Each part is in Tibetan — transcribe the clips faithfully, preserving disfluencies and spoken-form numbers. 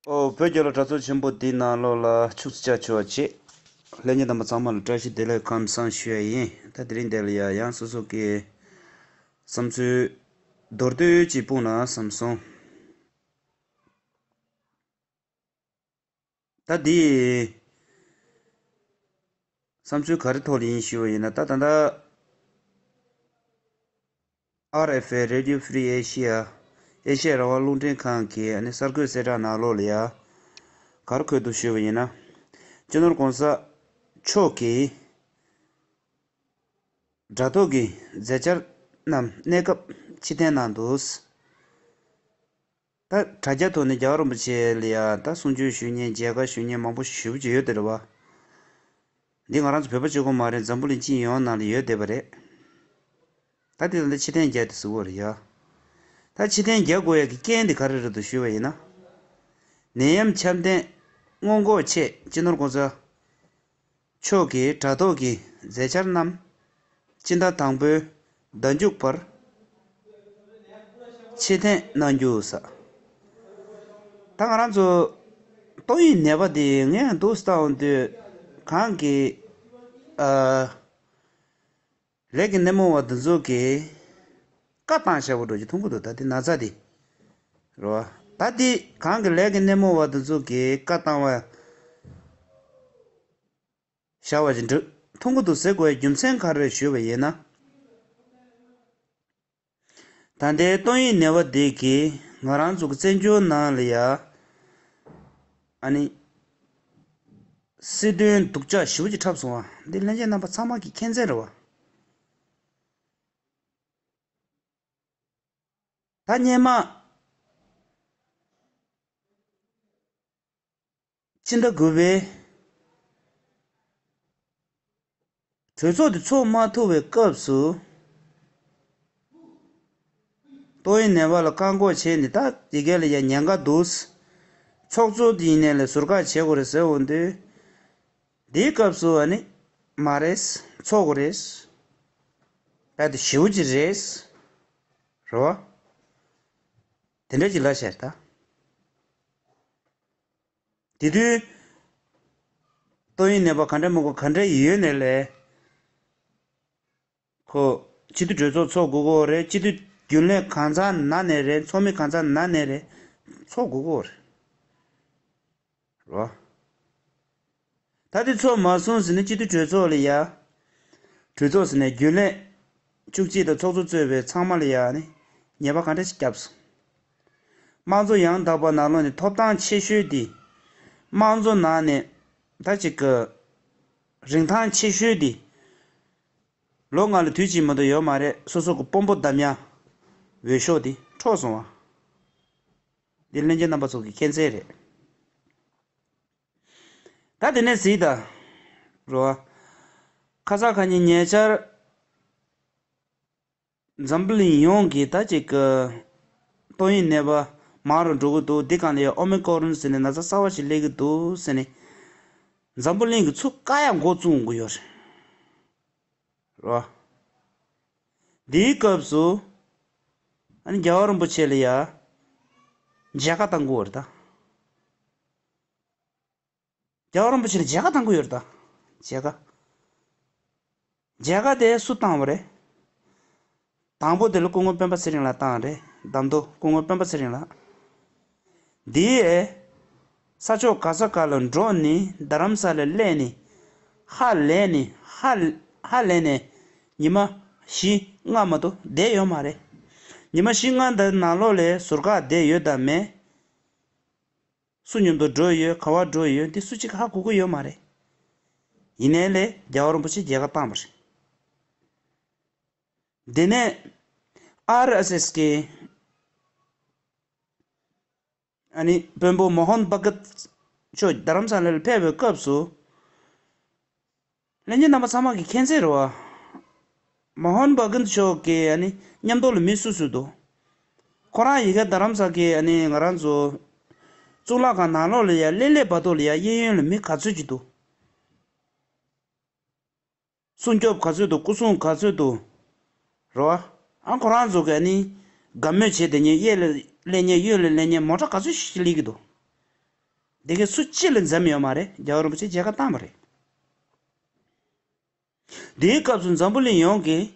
ཨོ། བོད་རྒྱལ་ལོ་དྲ་ཚོགས་ཆེན་པོ་འདི་ནང་ལོགས་ལ་ཕྱུགས་ཅག་ཆེ་བ་བྱེད། ལྷན་རྒྱས་རྣམ་པ་ཚང་མ་ལ་བཀྲ་ཤིས་བདེ་ལེགས་ཁམས་བཟང་ཞུ་ཡ་ཡིན། ད་དེ་རིང་འདིར་ལ་ཡ་ཡང་སོ་སོ་གི་བསམ་ཚུལ་མདོར་བསྡུས་ཅིག་སྤུངས་ན་བསམ་སོང་། ད་འདི་བསམ་ཚུལ་ག་རེ་ཐོག་ལ་ཡིན་ཞུ་བ་ཡིན་ན། ད་ད་ལྟ་ཨར་ཨེཕ་ཨེ་Radio Free Asia། ཨེ་ཤེ་ཡ་རང་དབང་རླུང་འཕྲིན་ཁང་གི་ཨ་ནི་གསར་འགོད་གསལ་བསྒྲགས་ནང་ལོགས་ལ་ཡ་ག་རེ་འཁོད་འདུག་ཞུ་བ་ཡིན་ན། སྤྱི་ནོར་༸གོང་ས་མཆོག་གིས་དྲ་ཐོག་གི་མཛད་འཆར་རྣམས་གནས་སྐབས་ཕྱིར་འཐེན་གནང་འདུག། ད་དྲ་རྒྱ་ཐོག་ནས་རྒྱལ་བ་རིན་པོ་ཆེ་ལ་ཡ་ད་གསུང་ཆོས་ཞུ་མཁན་མཇལ་ཁ་ཞུ་མཁན་མང་པོ་ཞེ་པོ་ཅིག་ཡོད་དེ་རེད་བ། འདི་ང་རང་ཚོ་བོད་པ་གཅིག་པོ་མ་རེད། འཛམ་བུ་གླིང་སྤྱི་ཡོངས་ནང་ལ་ཡོད་བསྡད་པ་རེད། ད་དེ་ལ་ཕྱིར་འཐེན་རྒྱག་དེ་གཟིགས་པ་རེད་ཡ། ད་ཕྱིར་འཐེན་རྒྱག་དགོས་ཡ་གི་རྐྱེན་དེ་ག་རེ་རེད་འདུག་ཞུས་པ་ཡིན་ན། ནད་ཡམས་ཁྱབ་གདལ་སྔོན་འགོག་ཆེད་སྤྱི་ནོར་༸གོང་ས་མཆོག་གིས་དྲ་ཐོག་གི་མཛད་འཆར་རྣམས་སྤྱི་ཟླ་དང་པོའི་ཟླ་མཇུག་བར་ཕྱིར་འཐེན་གནང་རྒྱུ་ཟེར། ད་ང་རང་ཚོ་ཏོག་དབྱིབས་ནད་པ་འདི་ངས་འདུག་སེ་བལྟ་འོང་དུས་གང་གི་ཨ། ལས་ཀྱི་སྣེ་མོ་བ་འདི་ཚོ་གིས་བཀའ་བཏང་བཞག་པ་འདྲ་ཅིག་མཐོང་གི་འདུག། ད་འདི་ན་ཚ་འདི་རེད་བ། ད་འདི་གང་གི་ལས་ཀྱི་སྣེ་མོ་བ་འདི་ཚོ་གིས་བཀའ་བཏང་བ་བཞག་པ་ཅིག་འདྲ་མཐོང་གི་འདུག་ཟེར་དགོས་རྒྱུ་མཚན་ག་རེ་ཞུས་པ་ཡིན་ན། ད་ལྟའི་ཏོག་དབྱིབས་ནད་པ་འདི་གིས་ང་རང་ཚོ་གི་བཙན་བྱོལ་ནང་ལ་ཡ་ཨ་ནི་སྲིད་དོན་སྡུག་ཅག་ཞེ་པོ་ཅིག་འཁྲབ་སོང་བ་འདི་ལྷན་རྒྱས་རྣམ་པ་ཚང་མ་གི་མཁྱེན་གསལ་རེད་བ། ད་སྔོན་མ་ཕྱི་ཟླ་དགུ་པའི་གྲོས་ཚོགས་དེ་ཚོགས་མ་ཐུབ་པའི་སྐབས་སུ། ཏོག་དབྱིབས་ནད་པ་ལ་བཀག་འགོག་བྱས་ནས་ད་དེ་ག་ལ་ཡ་ཉེན་ཁ་འདུག། ཚོགས་གཙོ་དེ་ཡིན་ནའི་ལས་ཟུར་བཀག་བྱེད་དགོས་རེད་ཟེར་འོང་དུས། དེའི་སྐབས་སུ་ཨ་ནི་མ་རེད། ཚོགས་དགོས་རེད། ད་དེ་ཞེ་པོ་ཅིག་རེད། རེད་བ། དེ་འདྲ་ཅིག་ལབ་བཞག་ད། དེ་དུས་ཏོག་དབྱིབས་ནད་པ་ག་འདྲ་མི་དགོས་ག་འདྲ་ཡོད་ནའི་ལས། ཁོ་སྤྱི་འཐུས་གྲོས་ཚོགས་ཚོགས་དགོས་ཀྱི་ཡོད་རེད། སྤྱི་འཐུས་རྒྱུན་ལས་གང་ཚང་ན་ནའི་རེད། ཚོགས་མི་གང་ཚང་ན་ནའི་རེད། ཚོགས་དགོས་ཀྱི་ཡོད་རེད། རོ། ད་དེ་ཚོགས་མ་སོང་ཟིན་ན་སྤྱི་འཐུས་གྲོས་ཚོགས་ལ་ཡ། གྲོས་ཚོགས་ཟིན་ནས་རྒྱུན་ལས་བཅུ་གཅིག་དང་ཚོགས་གཙོ་གཙོས་པའི་ཚང་མ་ལ་ཡ་ནི་ཉེས་པ་ག་འདྲ་ཞིག་བརྒྱབ་སོང་། དམངས་གཙོ་ཡང་དག་པ་ནང་ལོགས་ནས་ཐོབ་ཐང་ཆེ་ཤོས་དེ། དམངས་གཙོ་ནང་ནས་ད་ཅིག་གི་རིན་ཐང་ཆེ་ཤོས་དེ། ལོ་ལྔ་ལ་དུས་གཅིག་མ་གཏོགས་ཡོད་མ་རེད། སོ་སོ་གི་དཔོན་པོ་བདམས་ཡ་འོས་ཤོག་དེ་འཕྲོག་སོང་བ། འདི་ལྷན་རྒྱས་རྣམ་པ་ཚོ་གི་མཁྱེན་གསལ་རེད། ད་དེ་ནས་གཟིགས་དང་། རོ། ཁ་ས་ཁ་ཉིན་ཉེ་ཆར། འཛམ་བུ་གླིང་ཡོངས་ཀྱི་ད་ཅིག་གི་ཏོག་དབྱིབས་ནད་པ་མང་རུ་འགྲོ་གི་འདུག། འདི་གང་ལ་ཡང་ཨོ་མི་ཀོ་རོན་ཟེར་ནས་ན་ཚ་གསར་བ་ཞིག་སླེབས་ཀྱི་འདུག་ཟེར་ནས། འཛམ་བུ་གླིང་གི་ཚུར་བཀག་ཡ་འགོ་བཙུགས་འོང་གི་ཡོད་རེད། རོ། འདིའི་སྐབས་སུ། ཨ་ནི་རྒྱལ་བ་རིན་པོ་ཆེ་ལ་ཡ། མཇལ་ཁ་བཏང་དགོས་རེད་ད། རྒྱལ་བ་རིན་པོ་ཆེ་ལ་མཇལ་ཁ་བཏང་དགོས་ཡོད་རེད་ད། མཇལ་ཁ། མཇལ་ཁ་དེ་སུ་བཏང་བ་རེད། དང་པོ་དེ་ལ་སྐུ་ངོ་སྤེན་པ་ཚེ་རིང་ལགས་བཏང་རེད། བདམས་ཐོ་སྐུ་ངོ་སྤེན་པ་ཚེ་རིང་ལགས། འདིའི་ས་ཕྱོགས་ག་ས་ག་ལ་འགྲོ་ནི་རྡ་རམ་ས་ལ་སླེབས་ནི། ཧ་ལས་ནི་ཧ་ཧ་ལས་ནས་ཉི་མ་བཞི་ལྔ་མ་གཏོགས་བསྡད་ཡོད་མ་རེད། ཉི་མ་བཞི་ལྔ་འདི་ནང་ལོགས་ལ་ཟུར་བཀག་བསྡད་ཡོད་དམ་མེད། སུ་མཉམ་དུ་འགྲོ་ཡོད་ག་པར་འགྲོ་ཡོད་འདི་སུ་གཅིག་ཧ་གོ་གི་ཡོད་མ་རེད། ཡིན་ནའི་ལས་རྒྱལ་བ་རིན་པོ་ཆེ་མཇལ་ཁ་བཏང་བ་རེད། དེ་ནས་ཨར་ཨེས་ཨེས་ཀྱི་ཨ་ནི་དཔོན་པོ་མོ་ཧོན་བྷ་གཏ་མཆོག་རྡ་རམ་ས་ལ་ལ་ཕེབས་པའི་སྐབས་སུ། ལྷན་རྒྱས་རྣམ་པ་ཚང་མ་གི་མཁྱེན་གསལ་རེད་བ། མོ་ཧོན་བྷ་གཏ་མཆོག་གི་ཨ་ནི་མཉམ་དུ་ལ་མི་སུ་སུ་འདུག། ཁོ་རང་ཡི་གེ་རྡ་རམ་ས་ལ་གི་ཨ་ནི་ང་རང་ཚོ་གཙུག་ལག་ཁང་ནང་ལོགས་ལ་ཡ་སླེབས་སླེབས་བར་དུ་ལ་ཡ་གཡས་གཡོན་ལ་མི་ག་ཚོད་ཅིག་འདུག། སྲུང་སྐྱོབ་ག་ཚོད་འདུག། སྐུ་སྲུང་ག་ཚོད་འདུག། རེད་བ། ཨ་ཁོ་རང་ཚོ་གི་ཨ་ནི་དགའ་མོས་བྱས་དེ་ཉིད་གཡས་ལ་སླེབས་ཉེ་གཡོན་ལ་སླེབས་ཉེ་མོ་ཊ་ག་ཚོད་ཞིག་སླེབས་ཀྱི་འདུག། དེ་གའི་སུ་གཅིག་ལ་འཛེམ་ཡོད་མ་རེད། རྒྱལ་བ་རིན་པོ་ཆེ་མཇལ་ཁ་བཏང་བ་རེད། དེའི་སྐབས་སུ་འཛམ་བུ་གླིང་ཡོངས་ཀྱིས་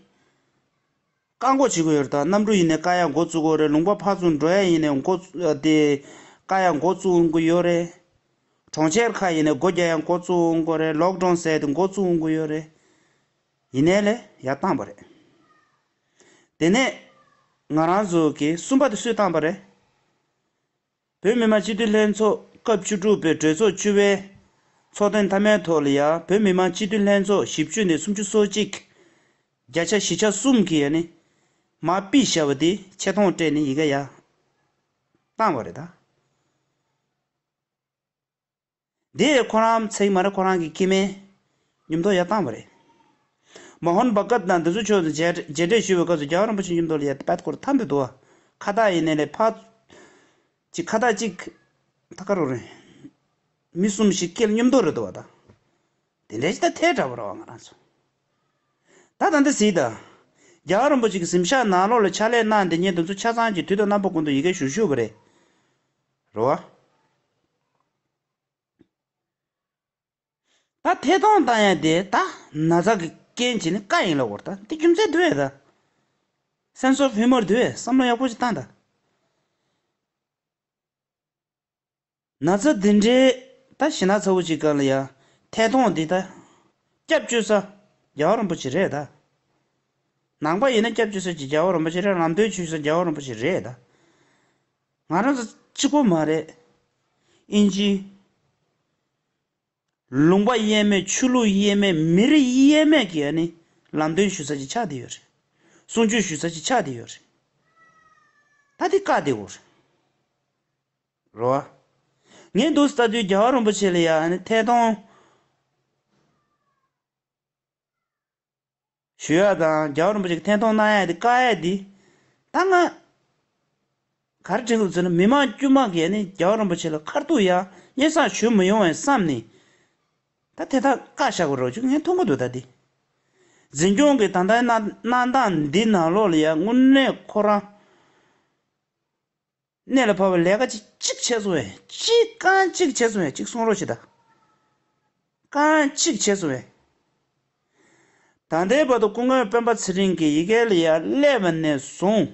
བཀག་འགོག་བྱེད་དགོས་ཡོད་རེད། ད་གནམ་གྲུ་ཡིན་ནའི་བཀག་ཡ་འགོ་བཙུགས་དགོས་རེད། ལུང་པ་ཕར་ཚུར་འགྲོ་ཡ་ཡིན་ནའི་འགོ་བཙུགས་དེ་བཀག་ཡ་འགོ་བཙུགས་འོང་གི་ཡོད་རེད། གྲོང་ཁྱེར་ཁག་ཡིན་ནའི་སྒོ་རྒྱག་ཡ་འགོ་བཙུགས་འོང་གི་རེད། ལོག་ཌའུན་ཟེར་དེ་འགོ་བཙུགས་འོང་གི་ཡོད་རེད། ཡིན་ནའི་ལས་ཡར་བཏང་བ་རེད། དེ་ནས་ང་རང་ཚོ་གིས་གསུམ་པ་དེ་སུས་བཏང་བ་རེད། བོད་མི་མང་སྤྱི་འཐུས་ལྷན་ཚོགས་སྐབས་བཅུ་དྲུག་པའི་གྲོས་ཚོགས་བཅུ་པའི་ཚོགས་ཐེངས་མཐའ་མའི་ཐོག་ལ་ཡང་བོད་མི་མང་སྤྱི་འཐུས་ལྷན་ཚོགས་བཞི་བཅུ་ནས་སུམ་ཅུ་སོ་གཅིག་བརྒྱ་ཆ་བཞི་ཆ་གསུམ་གྱིས་ཡང་ནི་མར་ཕུད་བཞག་པ་དེ་ཆེ་མཐོང་སྤྲད་ནས་ཡི་གེ་ཡར་བཏང་བ་རེད་ད། དེ་ཁོ་རང་ཚིག་མ་རེད། ཁོ་རང་གི་སྐྱེ་དམན་མཉམ་དུ་ཡར་བཏང་བ་རེད། མ་ཧོན་བྷ་གཏ་དང་འདི་ཚོ་ཕྱོགས་སུ་མཇལ་མཇལ་འཕྲད་ཞུས་པའི་སྐབས་སུ་རྒྱལ་བ་རིན་པོ་ཆེ་མཉམ་དུ་ལ་ཡ་དཔེ་སྐོར་ཐམ་དུ་འདུག་ཁ་བཏགས་ཡིན་ནའི་ལས་ཕ་ཅིག་ཁ་བཏགས་ཅིག་ད་ག་རུ་རེད། མི་གསུམ་ཞིག་སྐྱེལ་མཉམ་དུ་རེད་འདུག་བ་ད། དེ་འདྲ་ཞིག་ད་ཐལ་དྲགས་པ་རེད་བ་ང་རང་ཚོ། ད་ད་འདི་གཟིགས་དང་། རྒྱལ་བ་རིན་པོ་ཆེ་གི་གཟིམ་ཤག་ནང་ལོགས་ལ་ཕྱག་ལས་གནང་བསྡད་མཁན་དེ་ཚོ་ཆ་ཚང་གིས་དུས་དང་རྣམ་པ་ཀུན་ཏུ་ཡི་གེ་ཞུ་ཞུས་པ་རེད། རེད་བ། ད་ཐད་གཏོང་བཏང་ཡ་དེ་ད་ན་ཚ་གི་རྐྱེན་བྱས་ནས་བཀག་ཡིན་ལབ་དགོས་རེད། ད་འདི་རྒྱུ་མཚན་འདུག་ཨེ་ད། སེན་སི་ཨོཕ་ཧིའུ་མར་འདུག་ཨེ། བསམ་བློ་ཡག་པོ་ཞིག་བཏང་ད། ན་ཚ་འདི་འདྲའི་ད་ཞེད་སྣང་ཚ་བོ་ཅིག་སྒང་ལ་ཡ་ཐད་གཏོང་འདི་ད་སྐྱབས་བཅོལ་ས་རྒྱལ་བ་རིན་པོ་ཆེ་རེད་ད། ནང་པ་ཡིན་ན་སྐྱབས་བཅོལ་ས་ཅིག་རྒྱལ་བ་རིན་པོ་ཆེ་རེད། ལམ་སྟོན་ཞུ་ས་རྒྱལ་བ་རིན་པོ་ཆེ་རེད་ད། ང་རང་ཚོ་གཅིག་པོ་མ་རེད། ཨིན་ཇི། ལུང་པ་དབྱེ་མེད། ཆོས་ལུགས་དབྱེ་མེད། མི་རིགས་དབྱེ་མེད་ཀྱི་ཨ་ནི་ལམ་སྟོན་ཞུ་ས་ཅིག་ཆགས་བསྡད་ཡོད་རེད། གསུང་ཆོས་ཞུ་ས་ཅིག་ཆགས་བསྡད་ཡོད་རེད། ད་དེ་བཀག་བསྡད་ཡོད་རེད། རེད་བ། ངས་འདུག་ལྟ་དུས་རྒྱལ་བ་རིན་པོ་ཆེ་ལ་ཡ་ཨ་ནི་ཐད་གཏོང་ཞུ་ཡ་དང་རྒྱལ་བ་རིན་པོ་ཆེ་གི་ཐད་གཏོང་གནང་ཡ་དེ་བཀག་ཡ་དེ་ད་ང་ག་རེ་དྲན་གྱི་འདུག་ཟེར་ན། མི་མང་དཀྱུས་མ་གིས་ནི་རྒྱལ་བ་རིན་པོ་ཆེ་ལ་ཁ་ཐུག་ཡ་སྙན་སེང་ཞུ་མི་ཡོང་བས་བསམ་ནས། ད་དེ་དག་བཀག་བཞག་དགོས་རེད་ཅེས་ངས་མཐོང་གི་འདུག་ད་དེ་འཛིན་སྐྱོང་གི་ད་ལྟའི་གནང་གནང་སྟངས་འདི་ནང་ལོགས་ལ་ཡ་དངོས་གནས་ཁོ་རང་གནད་ལ་ཕབ་པའི་ལས་ཀ་ཅིག་ཅིག་བྱས་སོང་བས། ཅིག་རྐང་གཅིག་བྱས་སོང་བས། ཅིག་གསུང་རོགས་བྱེད་ད། རྐང་གཅིག་བྱས་སོང་བས། ད་ལྟའི་བར་དུ་སྐུ་ངོ་སྤེན་པ་ཚེ་རིང་གིས་ཡི་གེ་ལ་ཡ་སླེབས་པ་ནས་བཟུང་།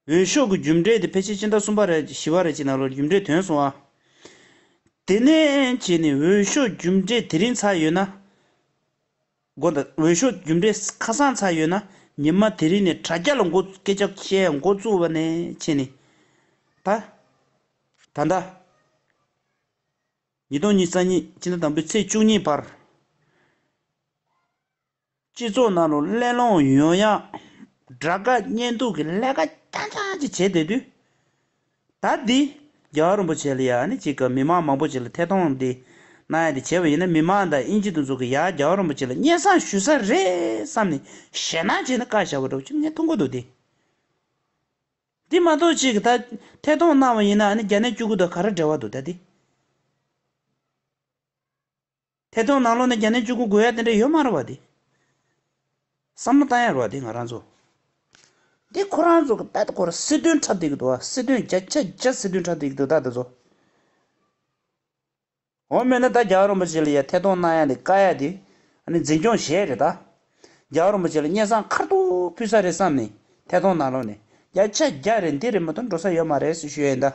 འོས་ཤོག་གི་རྒྱུ་འབྲས་དེ་ཕལ་ཆེར་སྤྱི་ཟླ་གསུམ་པ་རེད། བཞི་པ་རེད་ཅིག་ནང་ལོགས་རྒྱུ་འབྲས་ཐོན་སོང་ཨ། དེ་ནས་བྱས་ནས་འོས་ཤོག་རྒྱུ་འབྲས་དེ་རིང་ཚར་ཡོད་ན། དགོངས་དག་འོས་ཤོག་རྒྱུ་འབྲས་ཁ་སང་ཚར་ཡོད་ན། ཉི་མ་དེ་རིང་ནས་དྲ་རྒྱ་ལ་འགོ་སྐད་ཆ་བཤད་འགོ་བཙུགས་པ་ནས་བྱས་ནས། ད། ད་ལྟ། ཉིས་སྟོང་ཉི་ཤུ་རྩ་གཉིས་སྤྱི་ཟླ་དང་པོའི་ཚེས་བཅུ་གཉིས་བར། སྤྱི་ཚོགས་ནང་ལ་གླེང་སློང་ཡོང་ཡག་དགྲ་དགའ་གཉེན་སྡུག་གི་ལས་ཀ་རྐྱང་རྐྱང་ཅིག་བྱས་བསྡད་དུས། ད་འདི་རྒྱལ་བ་རིན་པོ་ཆེ་ལ་ཡ་ནི་ཅིག་གི་མི་མང་མང་པོ་ཅིག་ལ་ཐད་གཏོང་འདི་གནང་ཡ་འདི་བྱས་པ་ཡིན་ན། མི་མང་དང་ཨིན་ཇི་དེ་ཚོ་གི་ཡ་རྒྱལ་བ་རིན་པོ་ཆེ་ལ་སྙན་སེང་ཞུ་ས་རེད་བསམ་ནས་ཞེད་སྣང་བྱས་ནས་བཀག་བཞག་པ་འདྲ་བོ་ཅིག་ངས་མཐོང་གི་འདུག་སྟེ། འདི་མ་གཏོགས་ཅིག་ད་ཐད་གཏོང་གནང་བ་ཡིན་ན་ཨ་ནི་བརྒྱ་ནས་བཅུ་དགུ་དང་ག་རེ་འབྲེལ་བ་འདུག་ད་འདི། ཐད་གཏོང་ནང་ལོགས་ནས་བརྒྱ་ནས་བཅུ་དགུ་དགོས་ཡ་དེ་འདྲ་ཡོད་མ་རེད་བ་དེ། བསམ་བློ་བཏང་ཡ་རེད་བ་དེ་ང་རང་ཚོ། འདི་ཁོ་རང་ཚོ་གི་ད་ལྟ་ཁོ་རང་སྲིད་དོན་འཁྲབ་བསྡད་ཀྱི་འདུག་བ། སྲིད་དོན་བརྒྱ་ཆ་བརྒྱ་སྲིད་དོན་འཁྲབ་བསྡད་ཀྱི་འདུག་ད་ལྟ་ཚོ། འོ་མེད་ན་ད་རྒྱལ་བ་རིན་པོ་ཆེ་ལ་ཡ་ཐད་གཏོང་གནང་ཡ་དེ་བཀག་ཡ་དེ། ཨ་ནི་འཛིན་སྐྱོང་བྱས་རེད་ད། རྒྱལ་བ་རིན་པོ་ཆེ་ལ་སྙན་སེང་ཁ་ཐུག་ཕུལ་ས་རེད་བསམ་ནས་ཐད་གཏོང་ནང་ལོགས་ནས་བརྒྱ་ཆ་བརྒྱ་རེད། འདི་རེད་མ་གཏོགས་འགྲོ་ས་ཡོད་མ་རེད་ཟེར་ཞུ་ཡ་ཡིན་ད།